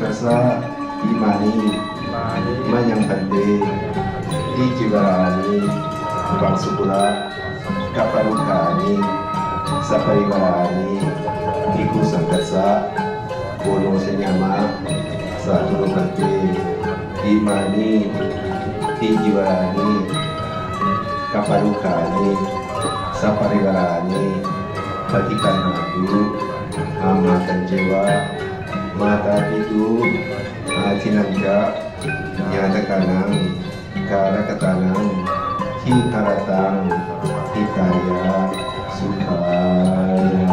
Tassa imāni mayaṃ bhante titivārāni upaṃsukula kapparukkhaṇi saparivārāni bhikkhusaṅghassa oṇojayāma. Sādhu no bhante. Imāni titivārāni kapparukkhaṇi saparivārāni paṭiggaṇhātu. Amhākañceva mātāpitu ādīnañca ñātakānaṃ kālakatānaṃ dīgharattaṃ hitāya sukhāya.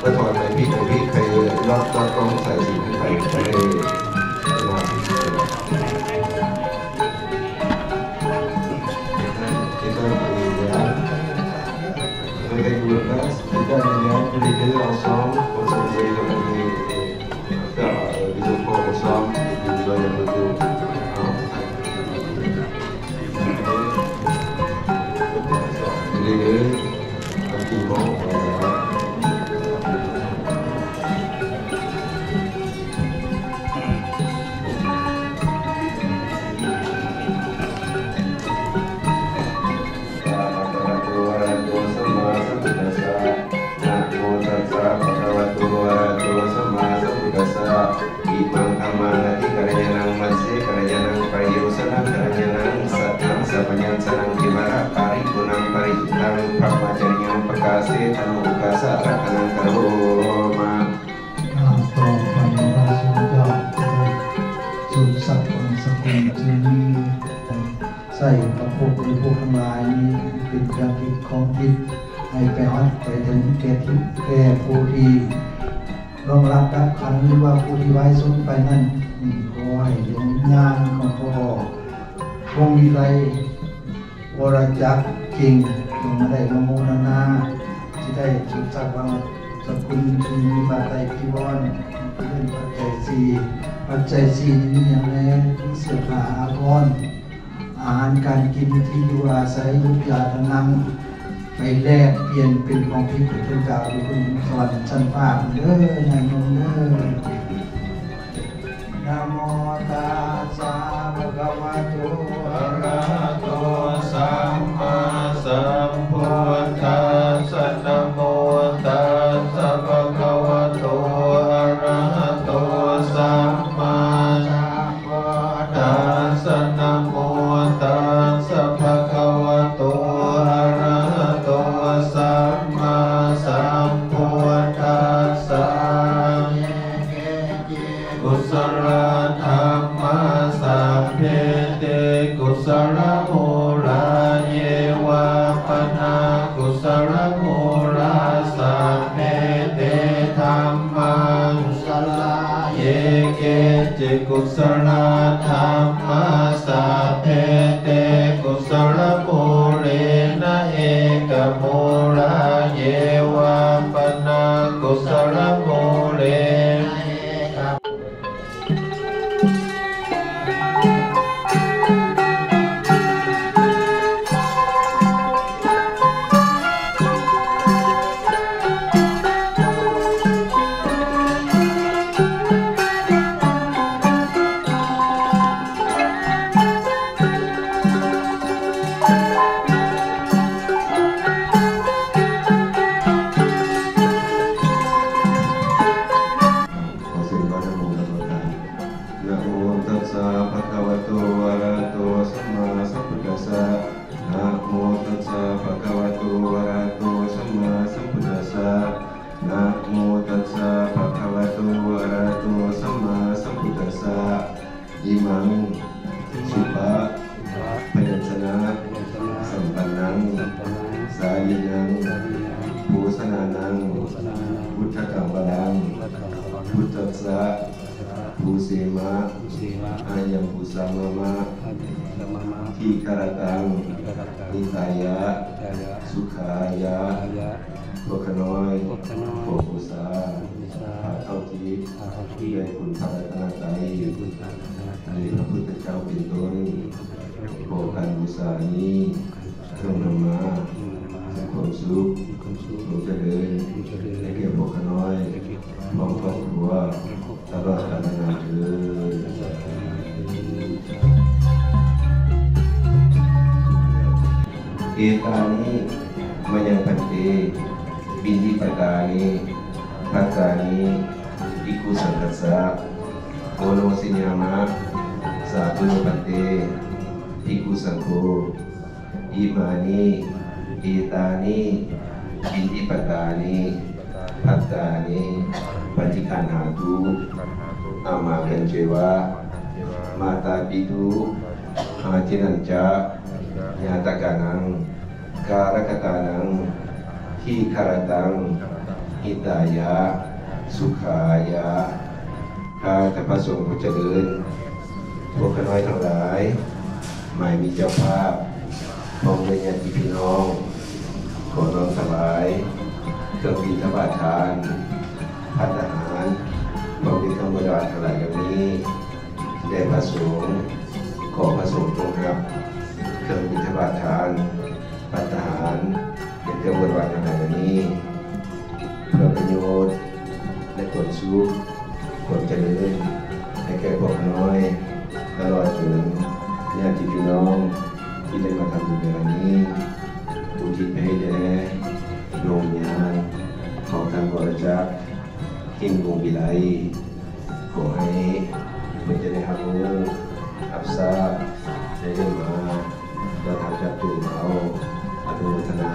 Photo này bị bị bị cái lót lót con phải gì cũng phải phải là cái con phải gì đó. Với cái group đó, chúng ta mình nhớ cái video sau, có sự gì đó mình Namo tassa bhagavato arahato sammāsambuddhassa. Imaṃ dhammaṃ natthi kalyāṇaṃ, majjhe kalyāṇaṃ, pariyosanaṃ kalyāṇaṃ, sataṃ sabbaññatañca kevalaparipuṇṇaṃ parisuddhaṃ brahmacariyaṃ pakāsetu, no ukāsa ratanaṃ karoma. ຕໍ່ໄປ ພະສົງເຈົ້າ ສົມສັກວັງສະກຸນ ເຊິ່ງມີ ໃຊ້ປະພົດບໍລິໂພກທັງຫຼາຍນີ້ ເປັນຢາພິດຂອງຈິດ ໃຫ້ໄປຮັກໄປເຖິງແກ່ທີ່ ແກ່ຜູ້ທີ່ລ່ວງລັບດັບຂັນ ຫຼືວ່າຜູ້ທີ່ວາຍສູນໄປນັ້ນ ຂໍໃຫ້ດວງວິນຍານຂອງພໍ່ ວົງວິໄລ ວໍລະຈັກ ຈິງ ຈົ່ງມາໄດ້ມາໂມທະນາ ທີ່ໄດ້ສຸກສັກວັງສະກຸນ ທີ່ມີຜ້າໄຕຈີວອນ ເປັນປັດໄຈສີ່ ປັດໄຈສີ່ນີ້ມີຫຍັງແດ່? ມີເສື້ອຜ້າອາພອນ ອາຫານການກິນ ທີ່ຢູ່ອາໄສ ຢູ່ຢາທານັງ ໄປແລກປ່ຽນເປັນຂອງທິບເທບເທວະດາ ຢູ່ເທິງສະຫວັນຊັ້ນຟ້າເດີ ຍາດໂຍມເດີ. Namo tassa bhagavato arahato sammāsambuddhassa. Namo tassa bhagavato arahato sammā buddhassa. Namo tassa bhagavato arahato sammāsambuddhassa. Ye keci kusalā dhammā sabbe te kusalamūlā. Ye vā pana kusalamūlā sabbe te dhammā kusalā. Ye keci kusalā dhammā sabbe te kusalamūlena ekamūlā. Ye vā pana kusalamūlena eka ຂໍເຊີນວ່າ Namo tassa bhagavato arahato sammāsambuddhassa. Namo tassa bhagavato arahato sammāsambuddhassa. Namo tassa bhagavato arahato sammāsambuddhassa. Imaṃ supabhā ພູເສມະ ພູເສມະ ອາຍັງປູຊາມາມະ ອາຍັງປູຊາມາມະ ທີຄະຣະຕັງ ທີຄະຣະຕັງ ຫິຕາຍະ ຫິຕາຍະ ສຸຂາຍະ ສຸຂາຍະ ພວກຂ້ານ້ອຍ ພວກຂ້ານ້ອຍ ຂໍບູຊາ ຂໍບູຊາ ຜ້າເຂົ້າທິບ ຜ້າເຂົ້າທິບ ແດ່ຄຸນພະລັດຕະນະໄຕ ແດ່ຄຸນພະລັດຕະນະໄຕ ມີພະພຸດທະເຈົ້າເປັນຕົ້ນ ຂໍການບູຊານີ້ ຈົ່ງນຳມາ ນຳມາ ຊຶ່ງຄວາມສຸກ ຊຶ່ງຄວາມສຸກ ຄວາມຈະເລີນ ຄວາມຈະເລີນ ໃຫ້ແກ່ພວກຂ້ານ້ອຍ ໃຫ້ແກ່ພວກຂ້ານ້ອຍ ພ້ອມຄອບຄົວ ຕະຫຼອດການນານເທີ້ນ. ເອຕານິ ມະຍັງພັນເຕ ບິນທິປະຕານິ ພັດຕານິ ພິກຂຸສັງຄັດສະ ໂອໂນຊະຍາມະ ສາທຸໂນພັນເຕ ພິກຂຸສັງໂຄ ອິມານິ ເອຕານິ ບິນທິປະຕານິ ພັດຕານິ ປະຕິການຫາຕຸ ອາມາກັນເຈວະ ມາຕາປິຕຸ ອາທິນນຈະ ຍາຕະການັງ ກາລະກະຕານັງ ທີຄະຣະຕັງ ຫິຕາຍະ ສຸຂາຍະ ຂ້າແຕ່ພະສົງຜູ້ຈະເລີນ ພວກຂ້ານ້ອຍທັງຫຼາຍ ໝາຍມີເຈົ້າພາບ ພ້ອມດ້ວຍຍາດຕິພີ່ນ້ອງ ຂໍນ້ອມຖວາຍເຄື່ອງບິນທະບາດທານ ພັດຕາຫານ ພ້ອມດ້ວຍເຄື່ອງບໍລິວານທັງຫຼາຍເຫຼົ່ານີ້ ແດ່ພະສົງ ຂໍພະສົງຈົ່ງຮັບເຄື່ອງບິນທະບາດທານ ພັດຕາຫານ ແລະ ເຄື່ອງບໍລິວານທັງຫຼາຍເຫຼົ່ານີ້ ເພື່ອປະໂຫຍດ ແລະ ຄວາມສຸກ ຄວາມຈະເລີນ ໃຫ້ແກ່ພວກຂ້ານ້ອຍ ຕະຫຼອດເຖິງຍາດຕິພີ່ນ້ອງ ທີ່ໄດ້ມາທຳບຸນໃນວັນນີ້ ອຸທິດໄປໃຫ້ແດ່ດວງວິນຍານຂອງທ່ານ ວໍລະຈັກ ຫິນວົງວິໄລ ຂໍໃຫ້ເພິ່ນຈະໄດ້ຮັບຮູ້ຮັບຊາບ ໄດ້ມາ ແລ້ວທ່ານຈັບຈຸມເອົາ ອະນຸໂມທະນາ